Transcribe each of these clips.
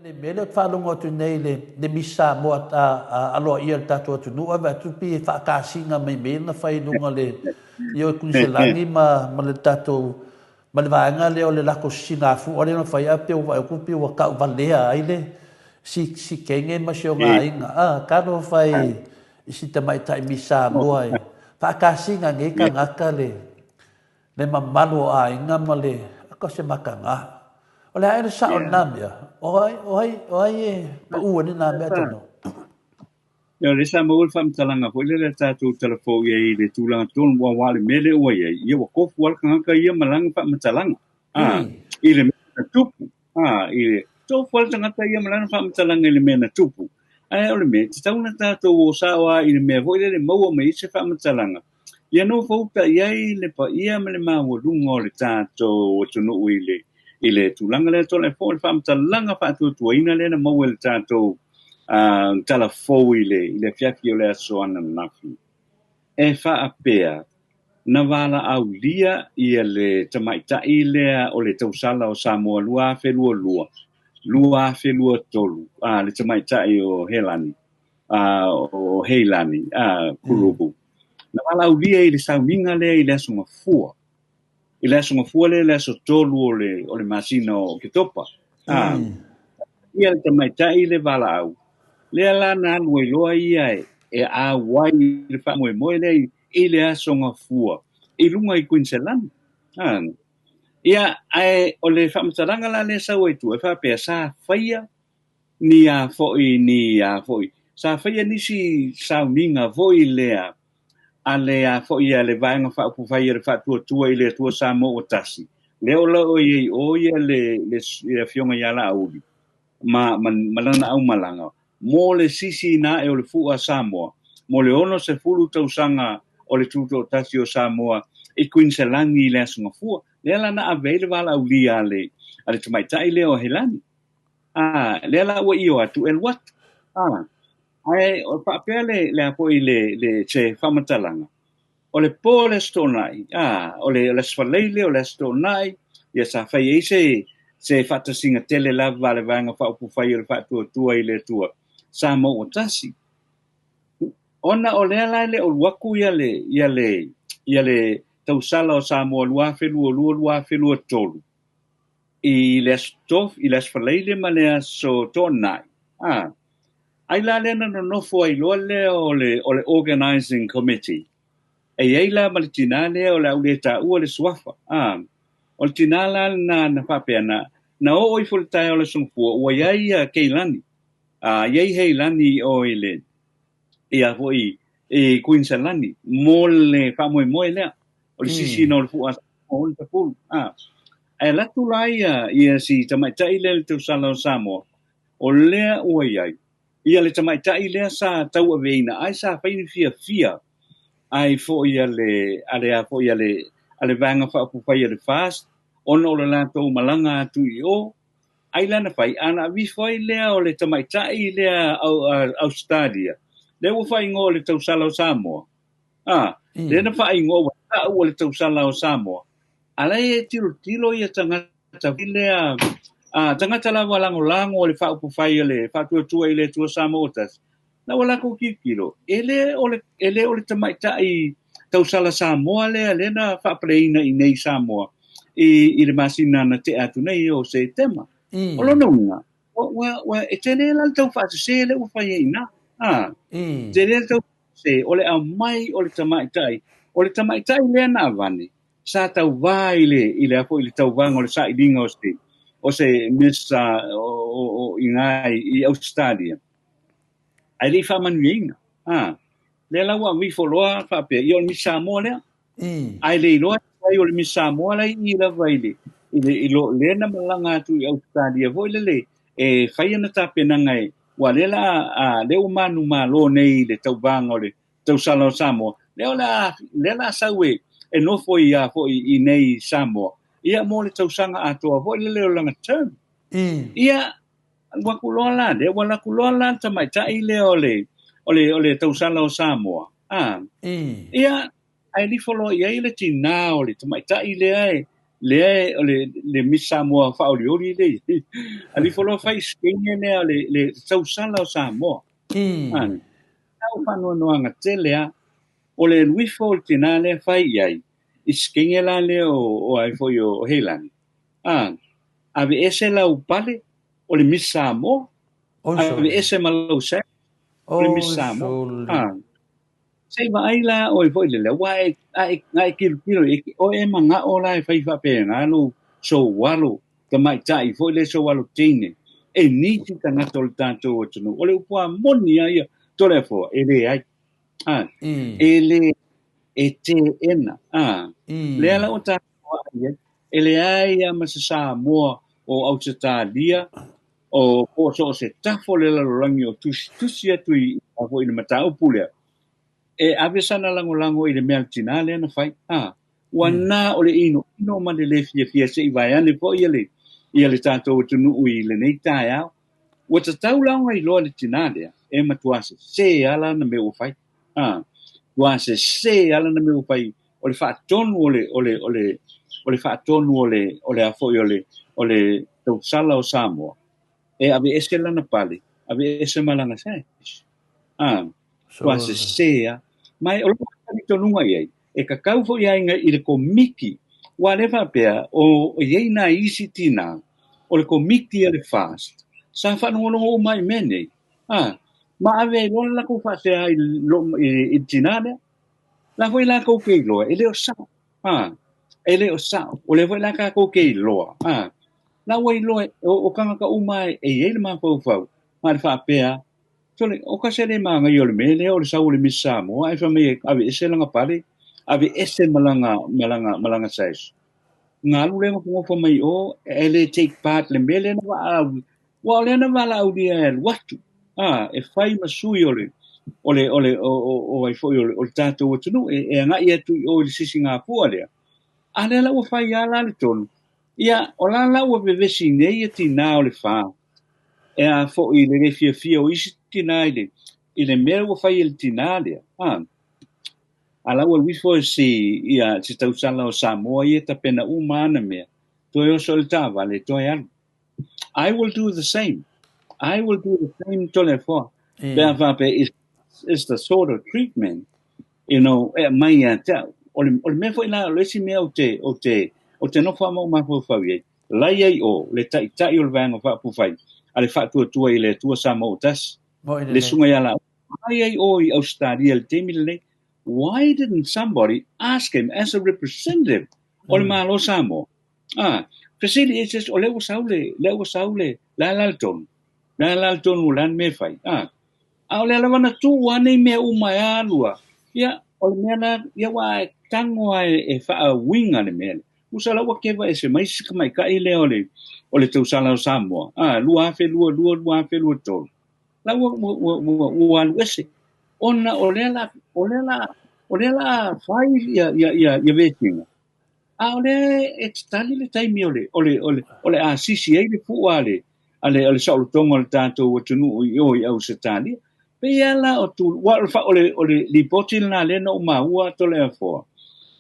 Le mea lea ou te faalogo atu nei i le Miss Samoa aloaia i le tatou atunuu ae vaai atu pei e faakasina mai mea ia na fai i luga o le i o i Kuiniselani ma ma le tatou ma le vaega lea o le latou sisigafua lea na fai ae pei ua vaai atu pei ua tauvalea ai le si kenge ma si ona aiga a talofa e i si tamaitai Miss Samoa e faakasina nei tagata le Le mamalu o aiga ma le aka se makaga. O le a ea le sao o lena mea? O ai, o ai, o ai e paʻu ai lena mea tonu? Ia, o lea sa maua le faamatalaga foi lele a tatou talafou i ai i le tulaga tonu aua o le mea lea ua i ai, ia ua tofu lava le tagata ia ma lana faamatalaga, a, i le mea na tupu, a, i le tofu lava le tagata ia ma lana faamatalaga i le mea na tupu. Ae o le mea, e tatau ona tatou o sao lava i le mea foi lele e maua mai ai se faamatalaga Ia nofouta i ai le paia ma le maualuga o le tatou atunuu i le i le tulaga lea tole foi le faamatalaga faatuatuaina lea na maua e le tatou tala fou i le i le afiafi o le aso ananafi. E faapea na valaaulia ia le tamaitai lea o le tausala o Samoa 2022 2023 a le tamaitai o Helani o Heilani Kulubu. Na valaaulia i le sauniga lea i le Aso Gafua. I le Aso Gafua lea, le aso 3 o le masina o Oketopa. Ia le tamaitai le valaau. Lea la na alu ai loa ia e auai i le faamoemoe lea i le Aso Gafua i luga i Kuiniselani. Ia, ae o le faamatalaga la lea e sau ai tua, e faapea sa faia ni a foi ni a foi sa faia nisi sauniga foi lea a le a foi a le Vaega Faaupufai a le Faatuatua i le Atua Samoa ua Tasi, lea o lo o i ai o ia le le Afioga ia Laauli ma ma lana aumalaga mo le sisiina ae o le fua a Samoa mo le 60 tausaga o le Tutoatasi o Samoa i Kuiniselani i le Aso Gafua. Lea la na ave ai le valaaulia a le a le tamaitai lea o Helani. A, lea la ua io atu e alu atu. A, ae o faapea le, le a foi le, le, se faamatalaga, o le po o le Aso Toonai, a, o le, o le Aso Faraile, o le Aso Toonai, ia sa fai ai se, se faatasiga tele lava a le Vaega Faaupufai o le Faatuatua i le Atua Samoa ua Tasi. Ona o lea la e le o alu atu ia le, ia le, ia le tausala o Samoa 2022 2023, i le Aso Tofi, i le Aso Faraile ma le Aso Toonai, a, ai la lea na nonofo ai loa lea o le, o le Organizing Committee. E i ai la ma le tinā lea o le a ou le taua le suafa, a, o le tinā la lena na faapea na, na oo ifo i le taeao o le Aso Gafua ua i ai ia Keilani, a, i ai Heilani i o i le, ia foi i Kuiniselani mo le faamoemoe lea o le sisiina o le fua o le tapulu. A, ae alu atu la ia, ia si tamaitai lea i le tausala o Samoa, o lea ua i ai, ia le tamaitai lea sa tauaveina ai sa fai ni fiafia ai foi a le, a le a foi a le, a le Vaega Faaupufai a le FAST, ona o le latou malaga atu i o, ai la na fai, a na aveifo ai lea o le tamaitai lea Ausetalia, lea ua faaigoa o le tausala o Samoa. A, lea na faaigoa ua tau o le tausala o Samoa. A la e tilotilo ia tagata foi lea, a, tagata lava lagolago o le faaupufai o le Faatuatua i le Atua Samoa ua Tasi, la ua latou tilotilo, e le o le, e le o le tamaitai tausala Samoa lea, lea na faapaleina i nei i Samoa i, i le masina na tea atu nei o Setema. O lona uiga, ua, ua, ua, e tele la le tau faasese lea ua fai ai i ina. A, tele le tau Se, o le aumai o le tamaitai, o le tamaitai lea na avane, sa tauvā i le, i le a foi, i le tauvaga o le sailiga o se, o se Miss o, o, o, i ina i, i Ausetalia, ae le i faamanuiaina. A, lea la ua aveifo loa faapea, ia o le Miss Samoa lea. Ae le iloa ai o le Miss Samoa la i i lava i le, i le, i lo, lea na malaga atu i Ausetalia foi lele e fai ana tapenaga e, ua lea la, a, lea ua manumalo nei i le tauvaga o le tausala o Samoa, lea o le a, lea la sau e, e nofo i a foi i nei Samoa, ia mo le tausaga atoa foi lele o lana term. Ia, alu atu loa la lea, ua alu atu loa la le tamaitai lea o le, o le, o le tausala o Samoa, a, ia, ae lifo loa i ai le tinā o le tamaitai lea e, Lea o le, le Miss Samoa faaolioli lea i ai. Alu ifo loa fai skeine lea o le, le tausala o Samoa. Ah, tau faanoanoaga tele lava. O le alu ifo o le tinā lea fai i ai, i skeine la lea o, o ai foi o Heilani. Ah, aveese lau pale, o le Miss Samoa. Aveese ma lau sash, o le Miss Samoa. Ah, Se i vaai la oe foi lele, aua e, a e, a e kilokilo, e, oe e manao la e fai faapena lou soualo tamaitai foi le soualo teine, e nisi tagata o le tatou atunuu. O le upu lava moni lava ia, Toleafoa, e leai. A, e le, e teena. A, lea la ua tatou vaai ai, e leai lava ma se Samoa o Ausetalia, o po o so o se tafa o le lalolagi o tusitusi atu i a foi i le mataupu lea, e ave sana lagolago i le mea a le tinā lea na fai. A, ua na o le inoino ma le lē fiafia se i vaeane foi ia le, ia le tatou atunuu i lenei taeao. Ua tatau la ona iloa e le tinā lea, e matuā sesē lava lana mea ua fai. A, matuā sesē lava lana mea ua fai, o le faatonu o le, o le, o le, o le faatonu o le, o le a foi o le, o le tausala o Samoa, e aveese lana pale, aveese ma lana sash. A, ua sesē lava. Ma o lou talitonuga i ai, e kakau foi ia iga i le komiti, aua lea faapea, o i ai nai isi tinā, o le komiti a le FAST, sa faalogologo uma ai i mea nei. A, ma ave ai loa le latou faasea i, i, i le tinā lea. La foi latou ke iloa, e le o sao. A, e le o sao. O lea foi la tatou ke iloa. A, la ua iloa, o, o tagata uma e i ai le mafaufau, ma le faapea, sole, o ka se le manaia o le mea lea o le sau o le Miss Samoa, ae fai mai e aveese lana pale, aveese ma lana, ma lana, ma lana sash. Galu lea nofonofo mai o, e le take part le mea lea na valaaulia. Aua o lea na valaaulia e alu atu, a, e fai ma sui o le, o le, o le, o, o, o ai foi o le, o le tatou atunuu, e, e agai atu i o i le sisigafua lea. A lea la ua fai lava la le tonu. Ia, o la la ua vevesi nei ia tinā o le FA, e a foi i le le fiafia o isi tinā i le, i le mea ua fai e le tinā lea. A, a la ua alu ifo e si, ia, si tausala o Samoa ia e tapena uma ana mea, toe oso i le taavale, toe alu. I will do the same. I will do the same Toleafoa. Pe a faapea is, is the sort of treatment, you know, e aumai ia te au. O le, o le mea foi la, o le isi mea ou te, ou te, ou te nofo lava ma ou mafaufau i ai, la i ai o le Taitai o le Vaega Faaupufai a le Faatuatua i le Atua Samoa ua Tasi, le Susuga ia Laau, la i ai o i Ausetalia i le taimi lenei. Why didn't somebody ask him as a representative o le Malo o Samoa? Ah, fesili e se o lea ua sau le, lea ua sau le, la la le tonu. La la le tonu o le a le mea e fai. Ah, a o lea lava na tuu lava nei mea uma e alu a. Ia, o le mea la, ia aua e tago lava e, e faauiga le mea lea. Tusa la ua keva ese mai si tamaitai lea o le, o le tausala o Samoa. Ah, 2022, 2023. La ua, ua, ua, ua, ua alu ese. Ona o lea la, o lea la, o lea la fai ia, ia, ia, ia vesiga. A o lea e tatali le taimi o le, o le, o le, o le a sisi ai le fua a le, a le, a le saolotoga o le tatou atunuu i o i Ausetalia. Pei lava la o tu, ua, o le, o le, o le lipoti lena lea na ou maua Toleafoa,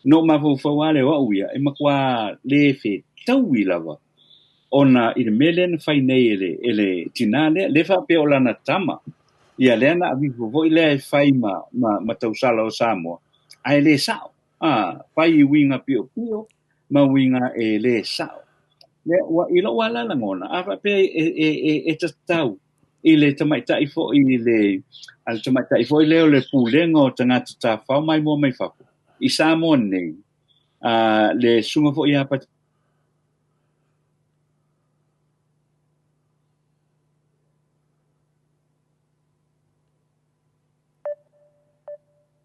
na ou mafaufau lava lea o au ia, e matuā le fetaui lava ona i le mea lea na fai nei e le, e le tinā lea, lea faapea o lana tama, ia lea na aveifo foi lea e fai ma, ma, ma tausala o Samoa, ae le sao. A, fai i uiga piopio ma uiga e lē sao. Lea, ua, i lou lava lagona, a faapea e, e, e, e tatau i le tamaitai foi i le, a le tamaitai foi lea o le pulega o tagata tafafao maimoa mai fafo, i Samoa nei, a, le susuga foi ia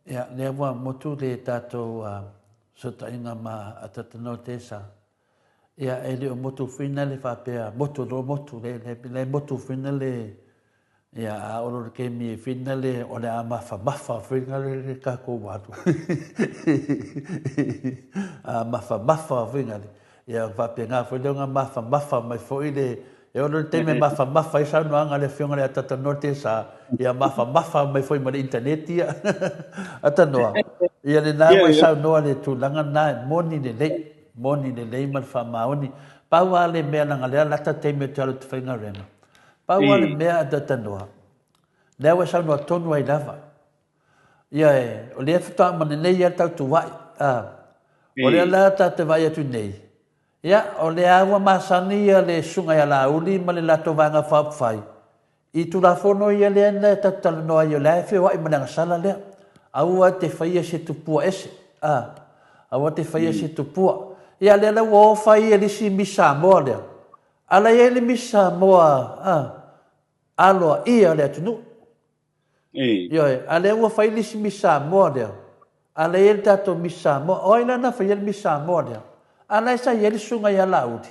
Ia, lea ua motu le tatou fesootaiga ma Atatanoa Tesa. Ia, e le o motu finale faapea motu loa motu, le, le, le motu finale, ia, a olo le kemi e finale, o le a mafamafa finale le tatou alu. A mafamafa finale. Ia, faapena foi lea ona mafamafa mai foi le, e ono le taimi e mafamafa ai saunoaga a le Afioga i le Atatanoa Tesa, ia mafamafa mai foi ma le internet ia. Atanoa, ia lena ua e saunoa i le tulaga lena e moni lelei. moni lelei ma le faamaoni. Pau lava le mea leaga lea lata taimi ou te alu ou te faigaluega. Pau lava le mea a Tatanoa, lea ua e saunoa tonu ai lava. Ia e, o lea faatoa uma nei lava le tautuai. A, o lea la ta te vaai atu nei, ia, o lea ua masani ia le susuga ia Laauli ma le latou Vaega Faaupufai i Tulafono ia lea na tatou talanoa ai, o lea e feoai ma le agasala lea. Aua te faia se tupua ese. A, aua te faia se tupua. Ia, lea la ua o fai ia le isi Miss Samoa lea. A la i ai le Miss Samoa, a, aloaia o le atunuu. Ioe, a lea ua fai le isi Miss Samoa lea. A la e i ai le tatou Miss Samoa. O ai la na faia le Miss Samoa lea? A la e sa i ai le susuga ia Laauli.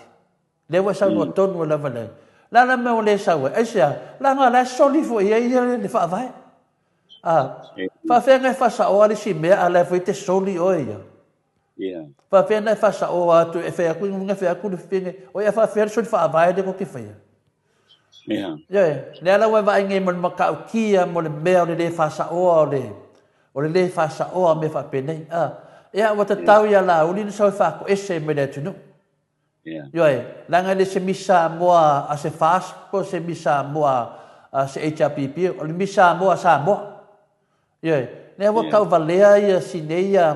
Lea ua e saunoa tonu ai lava lea. O le a la le mea ua le sau ai? Aisea? Leaga o la e soli foi i ai le faavae. A, faafefea ona e faasaoa le isi mea a o la e foi e te soli oe ia? Faafefea ona e faasaoa atu, e fai atu, e fai atu le fine, oi a faafefea le soli faavae lea tou te faia? Ioe, lea la ua e vaai nei mo le matautia mo le mea o le le faasaoa o le o le le faasaoa o mea faapenei. A, ia ua tatau ia Laauli ona sau e faatoese mai le atunuu. Ioe, leaga e le se Miss Samoa a se FAST po o se Miss Samoa a se HRPP, o le Miss Samoa a Samoa. Ioe, lea ua tauvalea ia si nei ia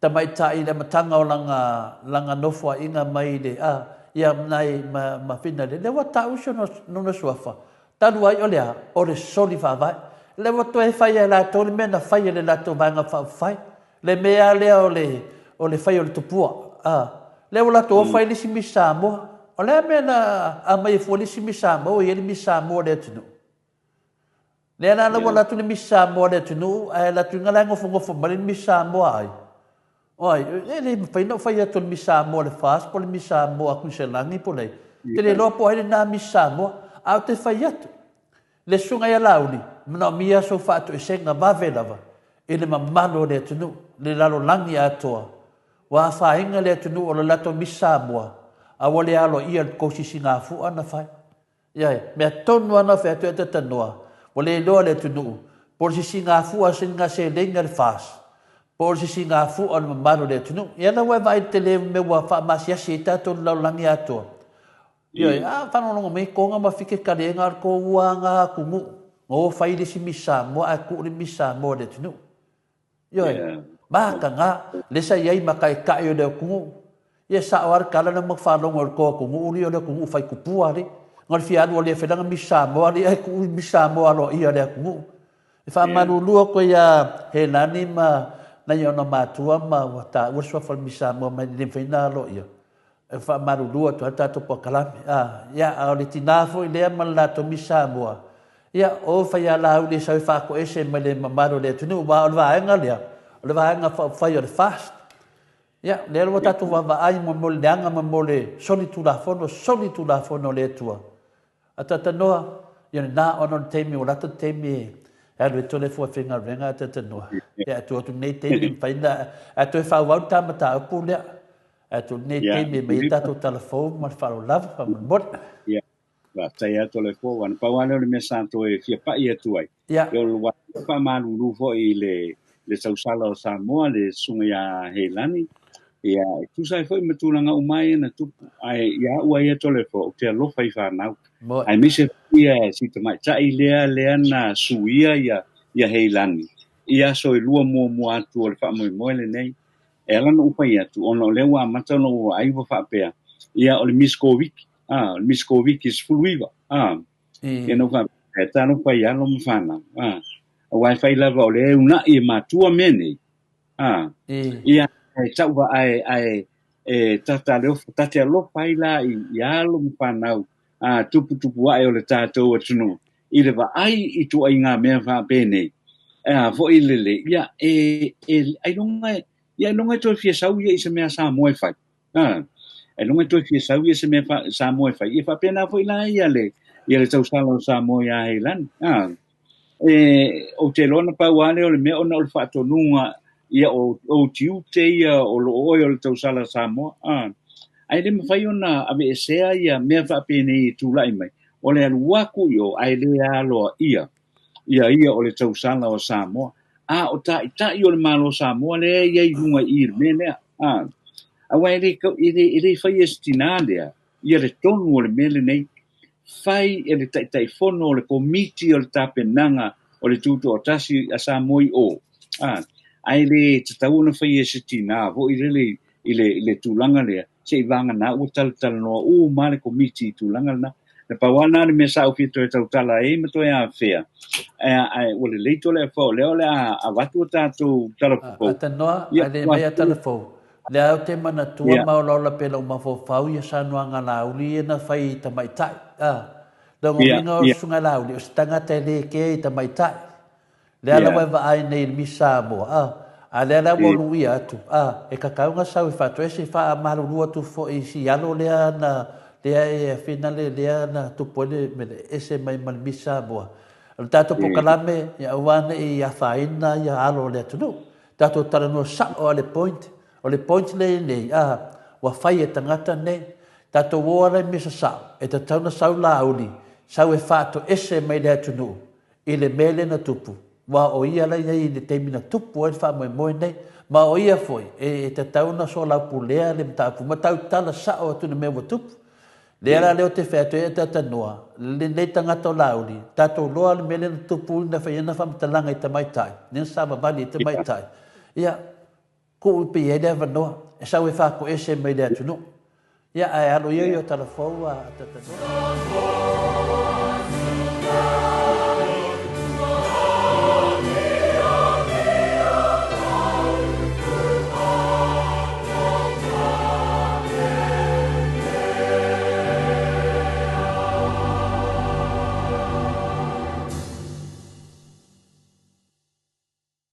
tamaitai i le amataga o lana, lana nofoaiga mai le, a, ia nai ma, ma Fina lea, lea ua tau si ona, lona suafa, talu ai o le a? O le soli faavae. Lea ua toe fai e latou le mea na fai e le latou Vaega Faaupufai, le mea lea o le, o le fai o le tupua, a, lea ua latou o fai le isi Miss Samoa. O le a mea na aumai ai fua le isi Miss Samoa, ua i ai le Miss Samoa o le atunuu? Lea la ua alu atu le Miss Samoa a le atunuu, ae alu atu la e nofonofo mai le Miss Samoa ai. O ai, e le mafai ona ou fai atu o le Miss Samoa a le FAST po o le Miss Samoa a Kuiselani po o le ai. Ou te le iloa po o ai lena Miss Samoa, ae ou te fai atu, le susuga ia Laauli, manaomia sou faatoesega vave lava i le mamalu o le atunuu, le lalolagi atoa. Ua afaina le atunuu o le latou Miss Samoa, a ua le aloaia le tou sisigafua na fai. Ioe, mea tonu lava na fai atu e Tatanoa, ua le iloa le atunuu, po o le sisigafua a nga seleni a le FAS, po o le sisigafua o le mamalu o le atunuu. Ia la ua e vaai i le tele o mea ua faamasiasi ai tatou i le lalolagi atoa. Ioe, a faalogologo mai Toga ma Fike Kaliega o le tou lava nga atunuu, na o fai le isi Miss Samoa ae tuu le Miss Samoa i le atunuu. Ioe, mataga, lea sa i ai ma taitai o le atunuu. Ia e sao lava le tala lea ma faalogo e le tou atunuu alii o le atunuu faitupua alii. Na o le fia alu alii e fai lana Miss Samoa alii ae tuu Miss Samoa aloaia a le atunuu. E faamalulu atu ai ia Helani ma nai ona matua ma ua taua le suafa o le Miss Samoa mai le le mafai ona aloaia. E faamalulu atu ai le tatou polokalame. A, ia, a o le tina foi lea ma le latou Miss Samoa, ia, o Faialauli e sau e faatoese mai le mamalu o le atunuu, aua o le vaega lea, o le vaega faaupufai o le FAST. Ia, lea ua tatou vaavaai mo, mo le leaga ma mo le solitulafono, solitulafono o le Atua. A Tatanoa, ia lena ona o le taimi, ua lata le taimi e alu ai Toleafoa e faigaluega a Tatanoa. Ia, a tuu atu lenei taimi, mafai ona, ae toe faaauau le ta mataupu lea. Ae tuu lenei taimi e aumai ai tatou tala fou ma le faaaloalo lava, faamolemole. Ia, faafetai lava Toleafoa, aua na pau lava lea o le mea sa toe fia pai atu ai. Ia, o le faamalulu foi i le le tausala o Samoa, le susuga ia Heilani, ia, e tusa ai foi ma tulaga uma ia na tupu. Ae ia au ia Toleafoa, ou te alofa i fanau. Aemaise foi ia si tamaitai lea lea na suia ia, ia Heilani i aso e lua muamua atu o le faamoemoe lenei. E ala ona ou fai atu, ona o lea ua amata ona ou vaai ua faapea, ia o le Miss Koviki, a, o le Miss Koviki 19, a, Ia na ou faapea, e talofa i alo ma fanau, a, aua e fai lava o lea e una'i e matua mea nei, a, ia, e tau ae, ae, e tata alofa, ta te alofa ai la i, i alo ma fanau, a, tuputupu ae o le tatou atunuu, i le vaai i tuaiga mea faapenei, a, foi lele, ia, e, e, ailoga, ia, ailoga e toe fia sau ia i se mea Samoa e fai. A, ailoga e toe fia sau ia se mea fa, Samoa e fai. Ia faapena foi la ia le, ia le tausala o Samoa iā Heilani. A, e, ou te iloa na pau lava lea o le mea ona o le faatonuga ia o, o tiute ia o loo oe o le tausala Samoa. A, ae le mafai ona aveesea ia mea faapenei e tulai mai. O le alu atu i o ae le aloaia ia ia o le tausala o Samoa. A o taitai o le Malo o Samoa lea e i ai i luga i i le mea lea. A, Aua e le, e le, e le faia e se tinā lea, ia le tonu o le mea lenei, fai e le Taitaifono o le Komiti o le Tapenaga o le Tutoatasi a Samoa i o, a, ae le tatau ona faia e se tinā foi lele i le, i le tulaga lea, seiavagana ua talatalanoa uma le Komiti i tulaga lena. Na pau lava lena o le mea sa ou fia toe tautala ai ma toe afea, ae ua lelei Toleafoa o lea o le a avatu a tatou tala fou. Atanoa, ae le mai a tala fou. Lea ou te manatua ma olaola pea lou mafaufau ia saunoaga a Laauli ia na fai i tamaitai. A, lona uiga o le Susuga Laauli, o se tagata e le kea i tamaitai. Lea lava e vaai nei i le Miss Samoa, a, a lea la ua luia atu, a, e tatau ona sau e faatoese, e faamalulu atu foi i si alo lea na, lea e finale lea na tupu ai le mea le ese mai ma le Miss Samoa. O le tatou polokalame, ia aua ne i afaina ia alo o le atunuu. Tatou talanoa sao lava i le point. O le point lea i nei, a, ua fai e tagata nei. Tatou o ala i mea sasao, e tatau ona sau Laauli, sau e faatoese mai le atunuu i le mea lea na tupu, aua o ia la i ai i le taimi na tupu ai le faamoemoe nei. Ma o ia foi e tatau ona soalaupulea le mataupu ma tautala sao atu i le mea ua tupu. Lea la lea ou te fai atu ai e Tatanoa, lenei tagata o Laauli, tatou loa le mea lea na tupu na fai ai ana faamatalaga i tamaitai, lea na savavali ai tamaitai. Ia, tuu pea i ai le avanoa e sau e faatoese mai le atunuu. Ia, ae alo ia i o talafou a Tatanoa.